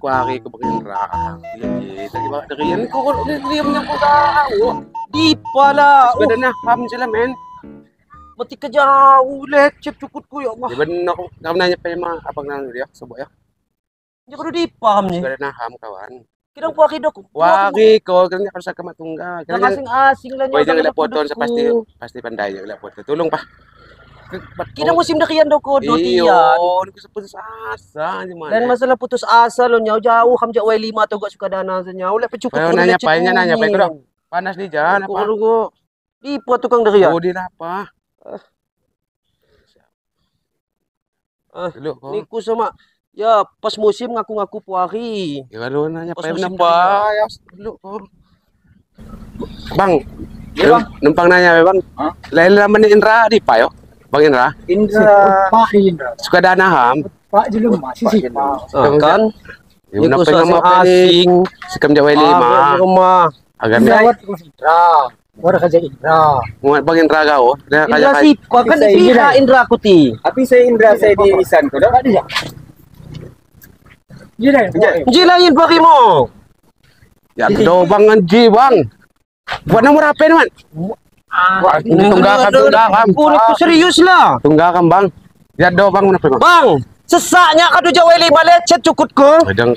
Kuari ko Bang Indra. Iya, tadi bawa derian ko ko derian yang ko tahu. Di pala. Sudah nah, paham sila men. Mati ke jauh lecet cukut ku ya Allah. Ya benar ko. Kamu nanya pa yung mga abang nang dia subo ya. Hindi ko di paham ni. Sudah nah, ham kawan. Kidang puaki dok. Wari ko kanya kalau sa kamatungga. Kang asing-asing lah Pwede nila foto sa pasti pasti pandai nila foto. Tulong pa. Kidang musim derian dok ko do Iyo, tiyan. ko sa putus asa di mana. Dan masalah putus asa lo nyaw jauh ham jak Y5 atau gak suka dana sa nyaw. Lek cukup Ayo, nanya pa, nanya pa ko. Panas di jan apa? Di po tukang derian. Oh, di apa? Dulu ko. Niku sama ya pas musim ngaku-ngaku puari. Ya kalau nanya Pas pa musim napa ya dulu ko. Bang, Ya, Bang. Numpang nanya Bang. Lain laman ni Indra di pa yo. Bang Indra. Indra. Pak Indra. Suka dana ham. Pak jelema sisi Pak. Kan? Ya, Niku napa nama apa ni? asing. Sikam Jawa lima. Rumah. Agak Indra Indra. Warga kerja Indra. Muat Bang Indra kau. Dia Indra kaya si kan pihak Indra kuti. Tapi saya Indra saya di Isan ko dah. Ada ya. Iya dah. Ji lain bagi mo. Ya do bang anji bang. Buat nomor HP ni man. Wah, tunggakan tunggakan. Aku serius lah. Tunggakan bang. Ya do bang mana bang? Bang, sesaknya kadu Jawa lima lecet cukut ko. Kadang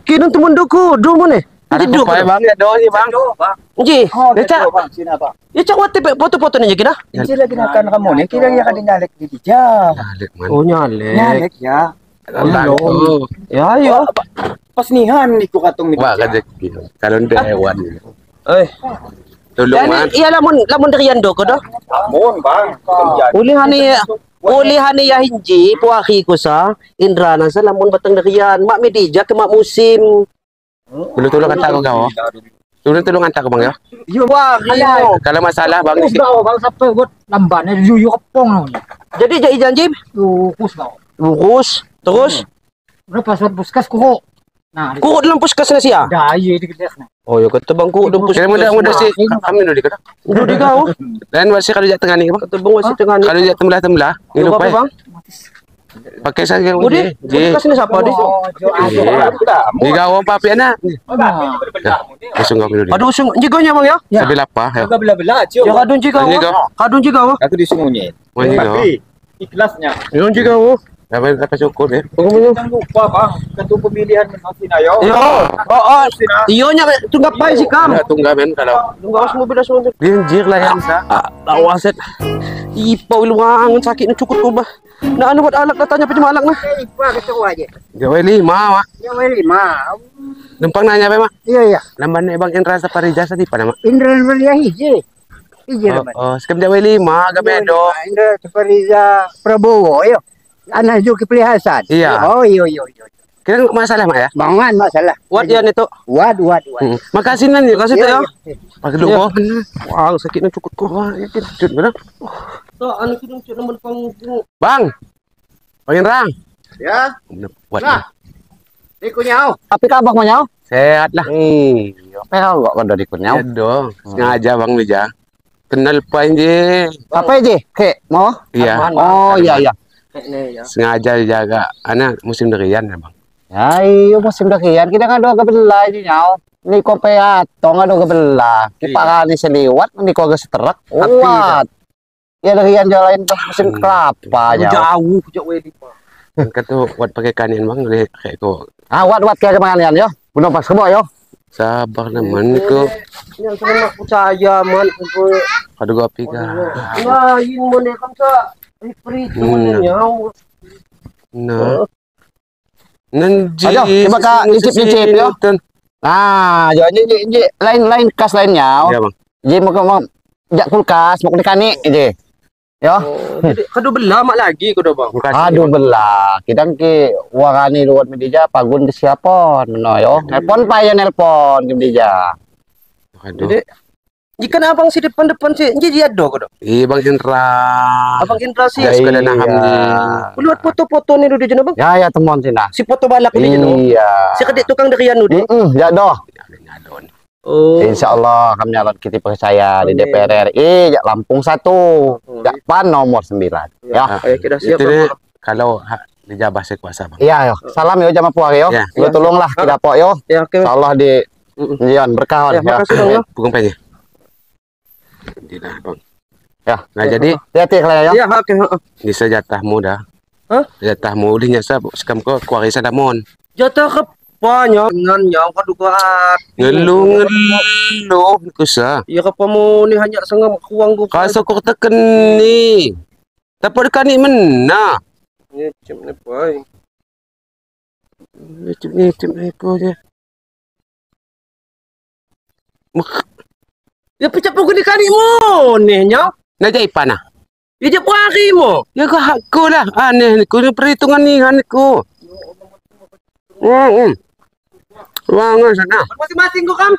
Kinun temunduku, do mo ni. Ada ko bang ya do ni bang. Ji, Oh, ya bang, sini apa? Ya cak wate foto-foto ni kina. Ini lagi nakan kamu ni, kira dia kan nyalek di dia. Nyalek man. Oh nyalek. Nyalek ya. Oh. Ya ya. Pas nihan ni ko katong ni. Wah, kajek. Calon dewan. Eh. Tolong man. Iya lamun lamun derian do ko do. Lamun bang. Oleh hani ya hinji puaki ko sa Indra na sa lamun batang derian mak medija ke mak musim. Belum tolong kata ko kau. Tolong tolong antar ko bang ya. Wah, kalau masalah bang ni. Bang sampai buat lamban yuyu kepong. Jadi jadi janji lukus bang. Lukus terus. Berapa surat puskas kuku. Nah, kuku dalam puskas na siya. Dah, iya di kelas na. Oh, ya kata bang kuku dalam puskas. Mudah-mudah sih kami dulu dikata. Udah di kau. Dan masih kalau jat tengah ni bang. Kata bang masih tengah ni. Kalau jat tembelah-tembelah, ni lupa bang. Pakai saja. Budi, puskas ni siapa di? Di kau papi anak. Usung kau dulu. Aduh usung, jigonya bang ya? Sebelah apa? Agak belah-belah aja. Ya kadun jigo. Kadun jigo. Aku di sungguhnya. Tapi ikhlasnya. Yang jigo. Dapat dapat syukur ya. Jangan lupa bang, ketua pemilihan masih nayo. Yo, oh, iyo nya tunggap bae sih kam. Tunggap men kalau. Tunggap semua beda semua. Dinjir lah yang sa. Lawaset. Ipa luang sakit ni cukup ko bah. Nak anu buat alak datanya pejam alak nah. Ipa ketua aja. Jawa lima mak. Jawa lima. Numpang nanya be mak. Iya iya. Lamban Bang Indra Saparija sa di pa nama. Indra Saparija hiji. Hiji oh, oh, sekem Jawa lima agak bedo. Indra Saparija Prabowo yo. Anak Zulkifli Hasan. Iya. Oh iya iya iya. Kira masalah mak ya? Bangan masalah. Wat ya itu. Wat wat wat. Makasih nan, makasih ya. Pakai dulu kok. Wah, sakitnya cukup kok. Wah, ini cut benar. So, anu kidung cut nomor pang. Bang. Bang Indra. Ya. Wat. Nah. Iku nyau. Tapi kabak mau nyau? Sehat lah. Iya. Apa kok kondo dikun nyau? Ya dong. Sengaja Bang Wija. Kenal pa inje. Apa je? Kek, mau? Iya. Oh iya iya. Sengaja dijaga anak musim durian ya bang. Ya iyo musim durian kita kan dua kebelah ini nyau. Ni kopi atong ada kebelah. Kita kan ni seliwat ni kau seterak. Wat. Ya durian jual lain tuh musim kelapa nyau. Jauh jauh wedi pak. Kata wat pakai kanian bang le kayak ko. Ah wat wat kayak kanian yo. Belum pas kebo yo. Sabar naman ko. Yang sama percaya man. Aduh gua piga. Lain mo ni kan sa. Nah. Nanti. Ayo, coba kak nyicip-nyicip yo. Nah, yo ini lain-lain kas lainnya. Iya, Bang. Ji mau mau jak kulkas, mau dikani ji. Yo. Jadi kado belah mak lagi kado Bang. Aduh belah. Kita ki warani luat medija pagun ke siapa no yo. Nelpon pa ya nelpon ke medija. Jadi jika abang si depan-depan si jadi ada kado. Iya Bang Indra. Abang Indra sih. Ya suka dana hamdi. Lihat foto-foto ni dulu bang. Ya ya temuan sina. Si foto balak ni jeno. Iya. Si kedik tukang derian dulu. Ya doh. Oh. Insyaallah kami nyalon kita percaya di DPR RI jak Lampung 1, jak PAN nomor 9. Ya. Ayo kita siap. Itu kalau Dijabah saya kuasa bang. Iya yo. Salam yo jama puak yo. Ya. Yo tolonglah kita pok yo. Ya oke. Insyaallah di Jian berkah Ya, makasih bang yo. Bukan pengen. Tidak bang. Ya. Nah jadi Hati-hati kalian yo. Ya oke. Heeh. bisa jatahmu dah. Hah? Jatahmu udah nyasa sekam ke kuarisa damon. Jatah kepanya dengan yang kaduka api. Ngeluh ngeluh kusa. Ya kepamu ni hanya sengam kuang ku. Kaso kau teken ni. Tapi dekat ni mena. Ngecep ni boy. Ngecep ni ngecep ni ko je. Ya pecah pukul ni kani mo ni nya. Nak jadi panah. Ya je puari mo. Ya ke hakku lah. Aneh ni ku ni perhitungan ni han ku. Wangan sana. Masing-masing ku kam.